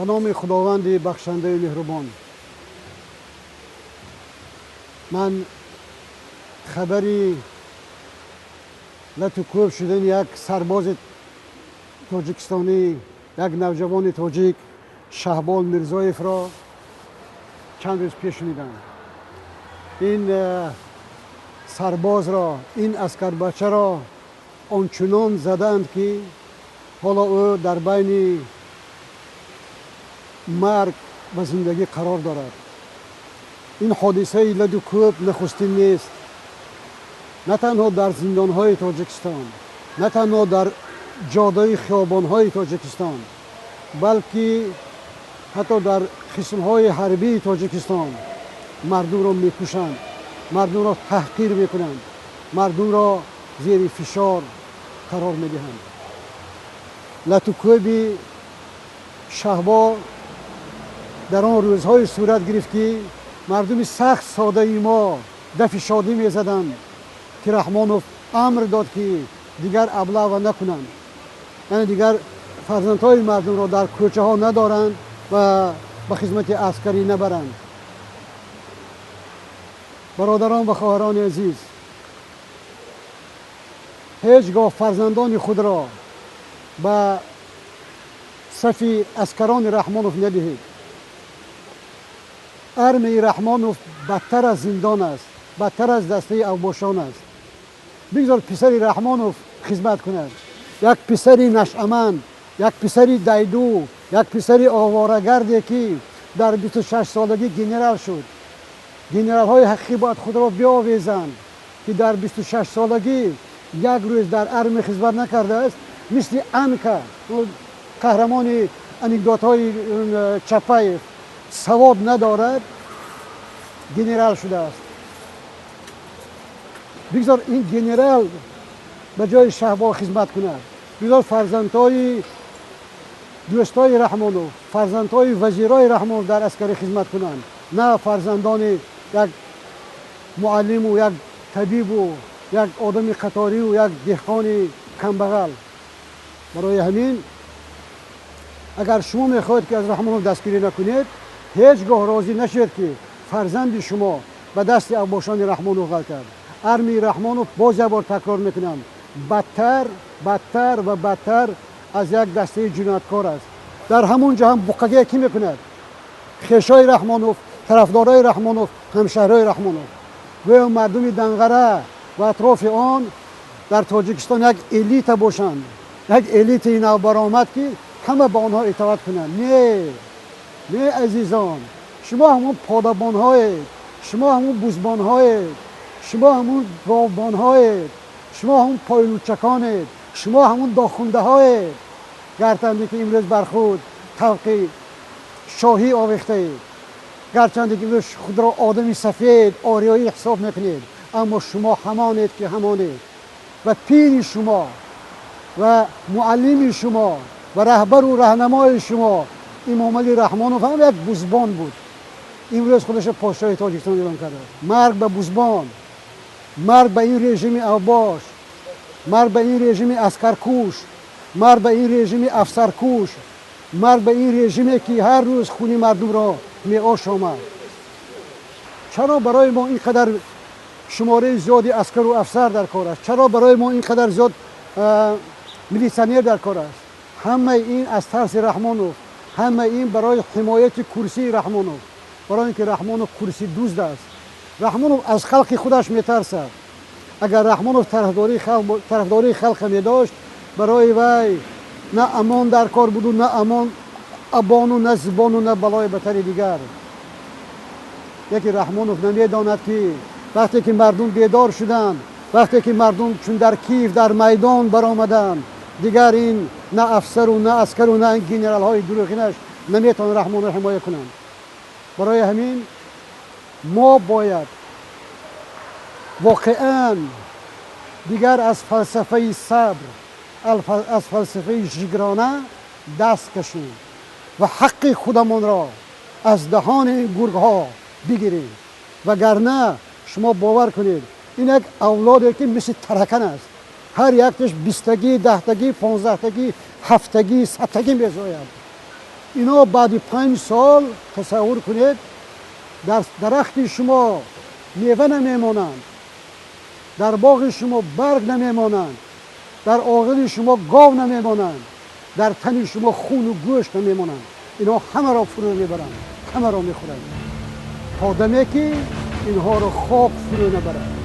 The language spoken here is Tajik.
Ба номи Худованди бахшандаи меҳрубон. Ман хабари лату кӯб шудани як сарбози тоҷикистонӣ, як навҷавони тоҷик Шаҳбол Мирзоевро чанд рӯз пеш шунидам. Ин сарбозро, ин аскарбачаро ончунон задаанд, ки ҳоло ӯ дар байни марг ва зиндагӣ қарор дорад. Ин ҳодисаи ладу кӯб нахустин нест. На танҳо дар зиндонҳои Тоҷикистон, на танҳо дар ҷодаи хиёбонҳои Тоҷикистон, балки ҳатто дар қисмҳои ҳарбии Тоҷикистон мардумро мекушанд, мардумро таҳқир мекунанд, мардумро зери фишор қарор медиҳанд. Латукӯби Шаҳбол дар он рӯзҳое сурат гирифт, ки мардуми сахт содаи мо дафи шодӣ мезаданд, ки Раҳмонов амр дод, ки дигар облава накунанд, яъне дигар фарзандҳои мардумро дар кӯчаҳо надоранд ва ба хизмати аскарӣ набаранд. Бародарон ва хоҳарони азиз, ҳеҷ гоҳ фарзандони худро ба сафи аскарони Раҳмонов надиҳед. Армияи Раҳмонов бадтар аз зиндон аст, бадтар аз дастаи авбошон аст. Бигзор писари Раҳмонов хизмат кунад. Як писари нашъаманд, як писари дайду, як писари оворагарде, ки дар 26 солагӣ генерал шуд. Генералҳои ҳақиқӣ бояд худро биовезанд, ки дар 26 солагӣ як рӯз дар армия хизмат накардааст, мисли Анка, қаҳрамони анекдотҳои Чапаев, савод надорад, генерал шудааст. Бигзор ин генерал ба ҷои Шаҳбол хизмат кунад. Бигзор фарзандҳои дӯстои Раҳмонов, фарзандҳои вазирои Раҳмонов дар аскарӣ хизмат кунанд, на фарзандони як муаллиму, як табибу, як одами қаторию як деҳқони камбағал. Барои ҳамин, агар шумо мехоҳед, ки аз Раҳмонов дастгирӣ накунед, ҳеҷ гоҳ розӣ нашавед, ки фарзанди шумо ба дасти авбошони Раҳмонов ғалтад. Армияи Раҳмонов, боз як бор такрор мекунам, бадтар, бадтар ва бадтар аз як дастаи ҷинояткор аст. Дар ҳамон ҷо ҳам буққагия кӣ мекунад? Хешои Раҳмонов, тарафдорои Раҳмонов, ҳамшаҳриҳои Раҳмонов. Гӯё мардуми Данғара ва атрофи он дар Тоҷикистон як элита бошанд, як элитаи навбаромад, ки ҳама ба онҳо итоат кунанд. Не, не, азизон, шумо ҳамун подабонҳоед, шумо ҳамун бузбонҳоед, шумо ҳамун говбонҳоед, шумо ҳамун пойлучаконед, шумо ҳамун дохундаҳоед. Гарчанде ки имрӯз бар худ тавқи шоҳӣ овехтаед, гарчанде ки имрӯз худро одами сафед, ориёӣ ҳисоб мекунед, аммо шумо ҳамонед, ки ҳамонед. Ва пири шумо ва муаллими шумо ва раҳбару раҳнамои шумо Имомалӣ Раҳмонов ҳам як бузбон буд. Имрӯз худашо подшоҳи Тоҷикистон эълон кардааст. Марг ба бузбон, марг ба ин режими авбош, марг ба ин режими аскаркуш, марг ба ин режими афсаркуш, марг ба ин режиме, ки ҳар рӯз хуни мардумро меошомад. Чаро барои мо ин қадар шумораи зиёди аскару афсар дар кор аст? Чаро барои мо ин қадар зиёд милитсионер дар кор аст? Ҳамаи ин аз тарси Раҳмонов, ҳамаи ин барои ҳимояти курсии Раҳмонов, барои ин ки Раҳмонов курсидузд аст. Раҳмонов аз халқи худаш метарсад. Агар Раҳмонов тарафдории халқа медошт, барои вай на амон дар кор буду, на амон абону, на зибону, на балои батари дигар. Яке Раҳмонов намедонад, ки вақте ки мардум бедор шуданд, вақте ки мардум чун дар Киев дар майдон баромаданд, дигар ин на афсару, на аскару, на генералҳои дурӯғинаш наметавонанд Раҳмонро ҳимоя кунанд. Барои ҳамин мо бояд воқеан дигар аз фалсафаи сабр, аз фалсафаи жигрона даст кашем ва ҳаққи худамонро аз даҳони ин гургҳо бигирем. Вагарна шумо бовар кунед, ин як авлоде, ки мисли таракан аст, ҳар якташ 20-тагӣ, 10-тагӣ, 15-тагӣ, ҳафтагӣ, 100-тагӣ мезояд. Ино баъди 5 сол, тасаввур кунед, дар дарахти шумо мева намемонанд, дар боғи шумо барг намемонанд, дар оғили шумо гов намемонанд, дар тани шумо хуну гӯшт намемонанд. Инҳо ҳамаро фурӯ мебаранд, ҳамаро мехӯранд, то даме ки инҳоро хок фурӯ набарад.